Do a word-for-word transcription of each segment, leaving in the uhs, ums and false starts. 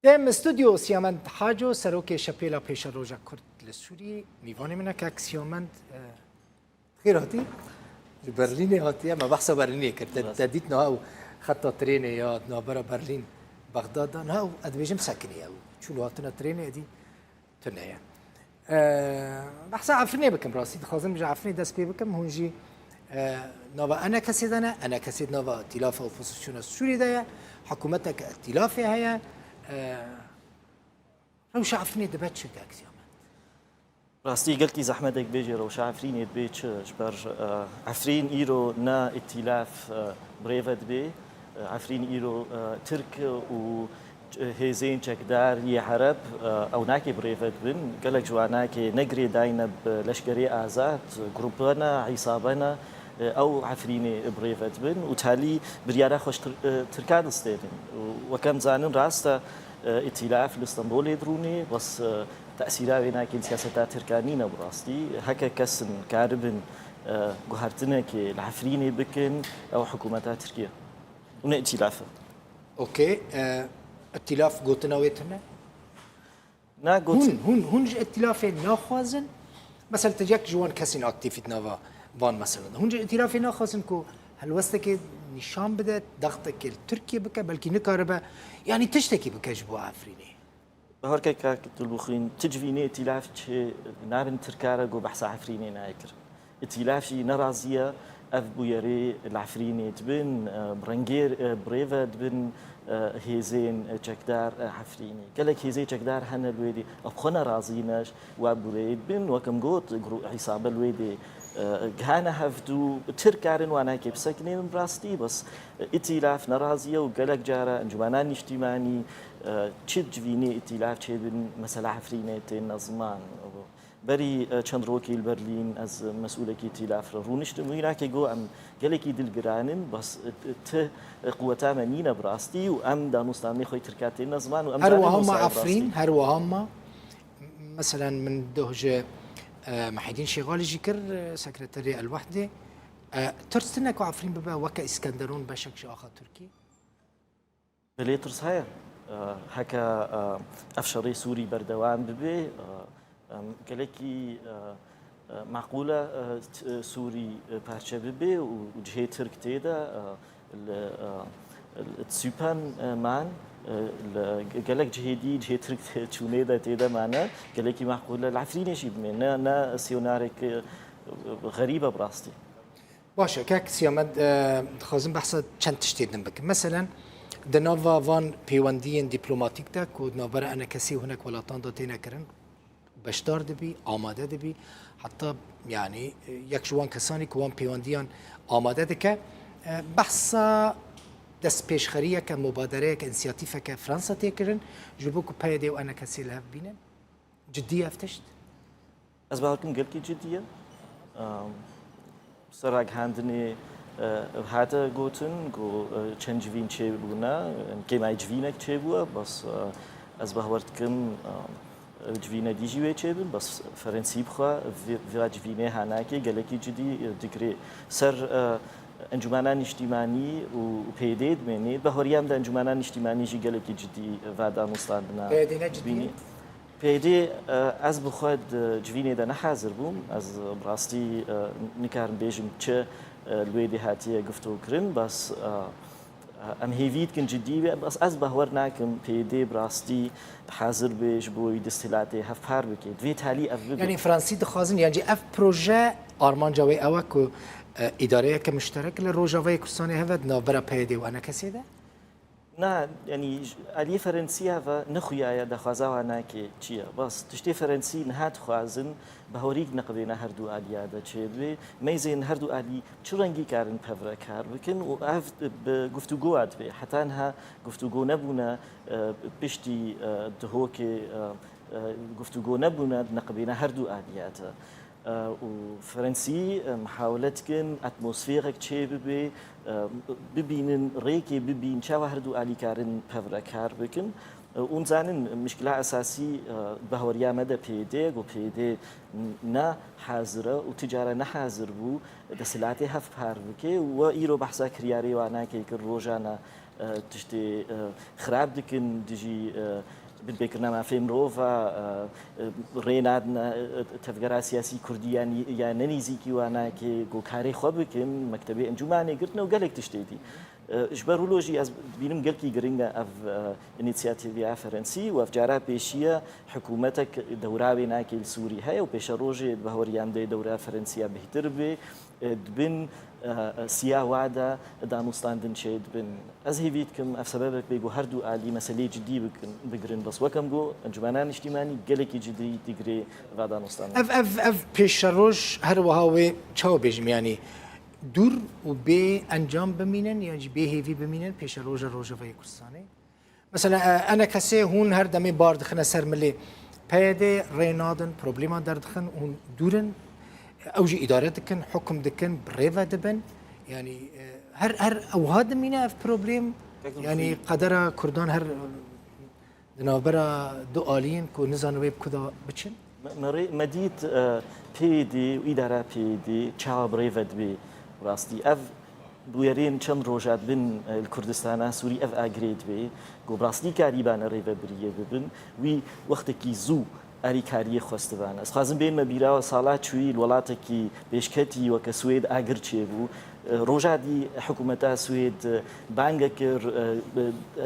Dem stûdyo Siyamend Haco, serokê Şepêla Pêşeroja Kurd li Sûriyê, mîvanê min e kak Siyamend, e, xêr hatî. Ji Berlînê hatiye, me behsa Berlînê kir. Te, Rast. Te dît niha ew xeta trênê ya navbera Berlîn, Bexdad de. Niha ew, ez dibêjim sekinî ew. Çûn û hatina trênê êdî tune ye. Eee, behsa Efrînê bikim rastî. Dixwazim ji Efrînê dest pê bikim. Hûn jî, eee, nava ENKSê de ne. ENKSê di nava Îtîlafa Opozisyona Sûrî de ye. Hikûmetek îtîlafê heye. Eee, rewşa Efrînê dibe çi kak Siyamend? Rastî gelkî zehmet e bêjî rewşa Efrînê dibe çi, ji ber, e, Efrîn îro ne îtîlaf, e, bi rê ve dibe. E, Efrîn îro, e, Tirk û hêzên çekdar yê Ereb, e, ew nakê bi rê ve dibin. Gelek ji wan nakê ne girêdayî ne bi leşkerê azad, grûpe ne, îsabe ne, e, ew Efrînê bi rê ve dibin û talî biryara xwe ji Tir-, e, Tirka distênin. Û weke em zanin rast e, e, îtîlaf li Stenbolê dirûnê, bes, e, tesîra wê nakê li siyaseta Tirka nîne bi rastî. Heke kes in karibin, e, guhertinekê li Efrînê bikin, ew hikûmeta Tirkiye. Û ne îtîlaf e. Okey, e, îtîlaf gotina wê tune? Na got- Hûn, hûn, hûn ji îtîlafê naxwazin? Mesela te yek ji wan kesên aktîf di nava van meselen de. Hûn ji îtîlafê naxwazin ku helwestekê nîşan bide, daxtekê li Tirkiye bike, belkî nikaribe, yanî tiştekî bike ji bo Efrînê? Bawer ke kak Dilbixwîn, tu civînê îtîlaf çê nabin Tirka re ku behsa Efrînê nayê kirin. Îtîlaf jî nerazî ye, ev bûyerê li Efrînê dibin, e, bi rengê, e, bi rê ve dibin, e, hêzên, e, çekdar, e, Efrînê. Gelek hêzê çekdar hene li wê dî, ev xwe nerazî ne, ji wa bûreyê dibin, wek em got, gru-, îsabe li wê dê, e, gihane hevdû, Tirk karin wanakê bisekinînin bi rastî, bes, e, îtîlaf nerazî ye û gelek cara Encûmena Nîştîmanî, e, çi civînê îtîlaf çêbin, mesela Efrînê tên ziman. Berî, e, çend rokî li Berlîn ez mesûlekî îtîlaf re rûniştim û wî nakê got, em gelekî dilgiran in, bes, e, ti, e, quweta me nîne bi rastî û em danûstandinê xwe yê Tirka têne ziman û em Her zanin wiha wisa ma ye bi rastî. Efrîn, her wiha ma, meselen min doh ji, e, Mehîdîn Şêxalî jî kir, e, sekreterê El Wehdê. E, tirs tune ku Efrîn bibe weke Îskenderûn beşek ji axa Tirkî? Belê tirs heye. E, heke, e, ev şerê Sûrî berdewam bibe, e, em, gelekî, e, e, meqûl e, e, t-, e, Sûrî, e, parçe bibe û, û cihê Tirk tê de, e, li, e, li Zypern, e, man, e, li ge-, gelek cihê dî, cihê Tirk çûnê de tê de mane, gelekî meqûl e. Li Efrînê jî bimê, ne, ne siyonarek, e, xerîb e bi rastî. Baş e, kek Siyamend, e, dixwazim behsa çend tiştê din bikim. Meselen, di nava van pêwendiyên dîplomatîk de ku di navbera ENKSê û hinek welatan de têne kirin, beşdar dibî, amade dibî, heta, yanî, e, yek ji wan kesanî ku wan pêwendiyan amade dike, e, behsa destpêşxeriyeke, mubadereyeke, însiyatîfeke Fransa tê kirin, ji bo ku PYD û ENKSê li hev bînin. Cidî ev tişt? Ez bawer dikim gelkî cidî ye. Em, ser ragihandinê, e, hate gotin ku, e, çend civîn çêbûne, em, kêmayî civînek çêbûye, bes, e, ez bawer dikim, e, civîne dî jî wê çêbin, bes Ferensî bi xwe vê, vê civînê hanakê gelekî cidî, e, digirê. Ser, e, Encûmena Nîştîmanî û PYDê dimênê, bahweriya min de Encûmena Nîştîmanî jî gelekî cidî va danûstandina PYD ne cidî ye? Bînî. PYD, e, ez bi xwe di civînê de nehazir bûm. Ez bi rastî, e, nikarim bêjim çi, e, li wê dê hatiye guftû kirin, bes, e, e, em hêvî dikin cidî be, bes ez bahwer nakim PYD bi rastî hazir be ji bo wî desthilatê hevpar bike. Divê talî ev bibe. Yanî Fransî dixwazin, yan jî ev proje armanca wê ew e ku, e, îdareyeke muşterek li Rojavayê Kurdistanê heve di navbera PYD û ENKSê de? Na, yanî, ji aliyê Ferensî ya ve nexuyaye daxwaza wan nake çi ye. Bas, tiştê Ferensî niha dixwazin bahorî neqibêne her du aliya de çêbibe. Meyzên her du alî çi rengî karin pevre kar bikin û ev bi guftûgoya dibe. Heta niha guftûgo nebûne, e, piştî, e, Dihokê, e, e, guftûgo nebûne di neqibêne her du aliya de. E, û Ferensî, e, mihawele dikin atmosferek çê bibe, e, bibînin, rêkê bibîn, çawa her du alî karin pevre kar bikin. E, û nizanin, mişkila esasî, e, bahweriya me de PYD, ku PYD ne hazir e û ti cara ne hazir bû, desthilatê hevpar bike û we îro behsa kiryarê wan nake kir rojane e, tiştê, e, xirab dikin dijî, e, binpêkirina mafê mirova, e, e, rê nadine, e, tevgera siyasî kurdî ya nî-, ya ne nêzîkî wan nake ku karê xwe bikin, mektebê encûmanê girtine û gelek tiştê dî. E, ji ber wilo jî ez dibînim gelkî giring e ev, e, înîsiyatîva Ferensî û ev cara pêşî ye hikûmetek dewra wê nake li Sûrî heye û pêşerojê di baweriyê em de dewra Ferensî ya bêhtir bê. E, di bin, e, e, siya wa de danûstandin çêdibin. Ez hêvî dikim ev sebebek bê ku her du alî meseleyê cidî bikin, bigirin. Bes wek em got, Encûmena Niştîmanî gelekî cidî digirê va danûstandin. Ev, ev, ev pêşeroj her wiha wê çawa bêjim, yanî dûr û bê encam bimînin yan jî bê hêvî bimînin pêşeroja Rojavayê Kurdistanê? Mesela, e, enekesê hûn her demê bar dixine ser milê. P Y D rê nadin, problema derdixin, hûn dûr in. Ew jî îdare dikin, hukum dikin, bi rê ve dibin. Yanî, e, her, her ewha dimîne ev problem. Yanî qedera Kurdan her, e, di navbera du aliyên ku nizanin wê bi kuda biçin. Me, me rê, me dît, e, P Y D û îdara P Y D çawa bi rê ve dibe rastî. Ev bûyerên çend roja dibin, e, li Kurdistana Sûrî ev agirê dibe ku bi rastî karîbane rêvebiriyê bibin. Wî wextekî zû alîkariyê xwestibane. Ez xwazim bênime bîra we sala çûyî li welatekî pêşketî weke Swêd agir çêbû. E, roja dî hikûmeta Swêd, e, bange kir, e,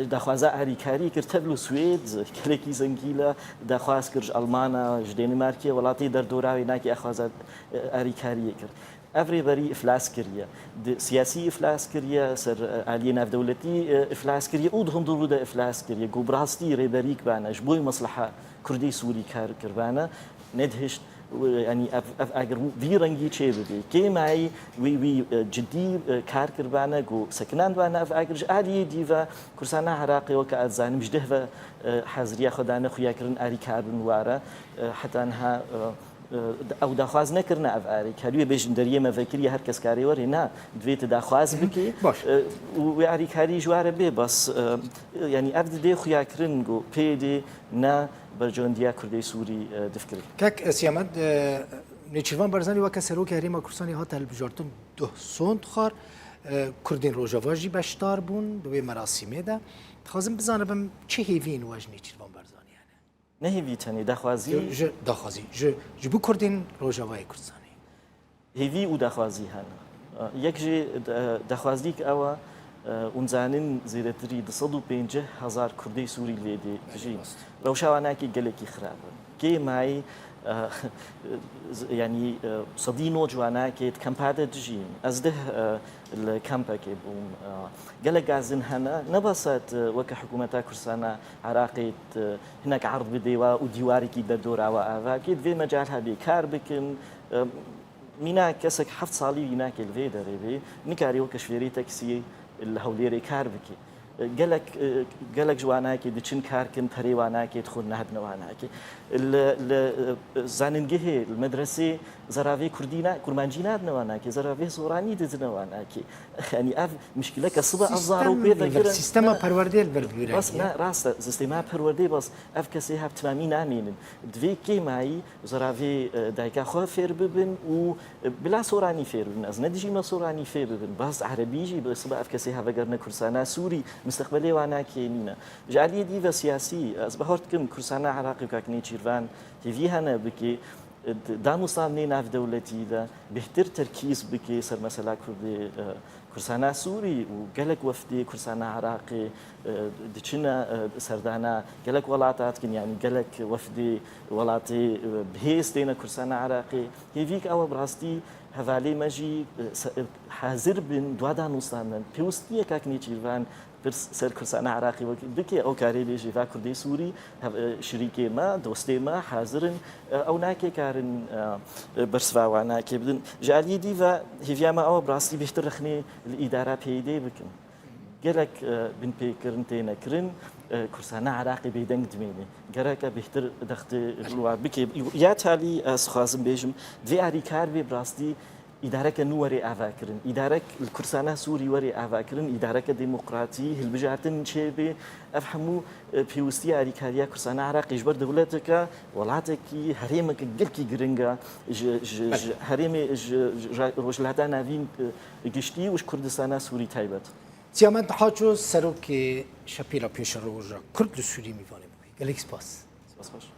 e, daxwaza alîkariyê kir. Tevlo Swêd gelekî zengî le daxwaz kir ji Almana, ji Dênmarkê, welatê derdora wê nake daxwaza, e, alîkariyê kir. Ev rêberî iflas kiriye. Di siyasî iflas kiriye, ser, e, aliyê navdewletî, e, iflas kiriye û di hundirû de iflas kiriye. Ku bi rastî rêberîk bane, ji bo mesleha Kurdê Sûrî kar kiribane, nedihişt, e, yanî ev, ev agir wî rengî çê bibe. Kêmayî wî, wî, e, cidî, e, kar kiribane, ku sekinandibane ev agir. Ji aliyê dî ve Kursana Iraqê weke ez dizanim ji deh ve, e, haziriya xwe dane xuyakirin alîkar bin ware. E, heta niha, e, Ew daxwaz nekirine ev alîkarî. Wê bêjin deriyê me vekiriye, her kes karê were. Na, divê tu daxwaz bikî, baş, e, û wê alîkarî ji we re bê. Bas, e, yanî ev didê xuyakirin ku P Y D ne berjewendiya Kurdê Sûrî, e, difikirin. Kek, e, Siyamed, e, Nêçîrvan Barzanî weke Serokê Herêma Kurdistanê hate hilbijartin duh sond xwar, e, Kurdên Rojava jî beşdar bûn di wê merasîmê de. Dixwazim bizanibim çi hêviyên we ji Nêçîrvan Barzanî hene? Ne hêvî tenê, daxwazî. Ji, ji daxwazî, ji, ji bo Kurdên Rojavayê Kurdistanê. Hêvî û daxwazî hene. Yek jî, e, daxwazîk ew e, e, hûn zanin zêdetirî du sed û pêncî hezar Kurdê Sûrî li vê dê dijîn. Rewşa wan nake gelekî xirab e. Kêmayî, e, z-, yanî, e, sedî nod ji wan nake di kempa de dijîn. Ez deh, e, li kempekê bûm. E, gelek gazin hene. Ne bes e, weke hikûmeta Kurdistana Iraqê, e, hinek erd bidê we û dîwarekî derdora we ava bikê, divê mecal hebê kar bikin. E, mîna kesek heft salî wî nake li vê derê bê, nikarê weke şofêrê taksiyê li Hewlêrê kar bikê. E, gelek, e, gelek ji wan nake diçin kar kin, perê wan nake, dixwin, nehebine wan nake. Li, li, e, zanîngehê, li medresê zeravê kurdî na-, kurmancî nadine wan nake, zeravê soranî didine wan nake. Yanî ev mişkileke sibe ev zarok pê vekirin. Sîstema perwerdeyê li vir bigire. Bas, ne, rast e, sîstema perwerdeyê bas ev kesê hev timamî namînin. Divê kêmayî zeravê, e, dayika xwe fêr bibin û, e, bila soranî fêr bibin. Ez ne dijî me soranî fêr bibin. Bas erebî jî bi sibe ev kesê hev vegerine Kurdistana Sûrî, misteqbelê wan nake nîne. Ji aliyê dî ve siyasî, ez bawer dikim Kurdistana Iraqê û kak Nêçîrvan hêvî hene bikê, e, d-, danûstandinê navdewletî de bêhtir terkîz bike ser mesela Kurdê, e, Kurdistana Sûrî û gelek wefdê Kurdistana Iraqê, e, diçine, e, serdana gelek welata dikin, yanî gelek wefdê welatê, e, bi hêz têne Kurdistana Iraqê. Hêvîk ew e bi rastî hevalê me jî, e, se-, e, hazir bin dua danûstandin. Pêwist niye kak Nêçîrvan pirs ser Kurdistana Iraqê wek-, bike, ew karê bêjê va Kurdê Sûrî, hev-, e, şirîkê me, dostê me, hazir in, e, ew nake karin, e, e, bersiva wan nake bidin. Ji aliyê dî ve hêviya me ew e bi rastî bêhtir rexnê li îdara P Y D bikin. Gelek, e, binpêkirin têne kirin, e, Kurdistana Iraqê bêdeng dimêne. Gereke bêhtir dextê li wan bike. Ya talî ez xwazim bêjim, divê alîkar bê bi rastî îdareke nû were avakirin. Îdarek li Kurdistana Sûrî were avakirin, îdareke demokratî, hilbijartin çêbê. Ev hemû, e, pêwistiya alîkariya Kurdistana Iraqê ji ber dewleteke, welatekî, herêmeke gelkî giring e ji, ji, ji herêmê, ji, ji Rojhilata Navîn, e, giştî û ji Kurdistana Sûrî taybet. Siyamend Haço, serokê Şepîra Pêşeroja Kurd li Sûriyê, mîvanê bû. Gelek spas. Spas xweş.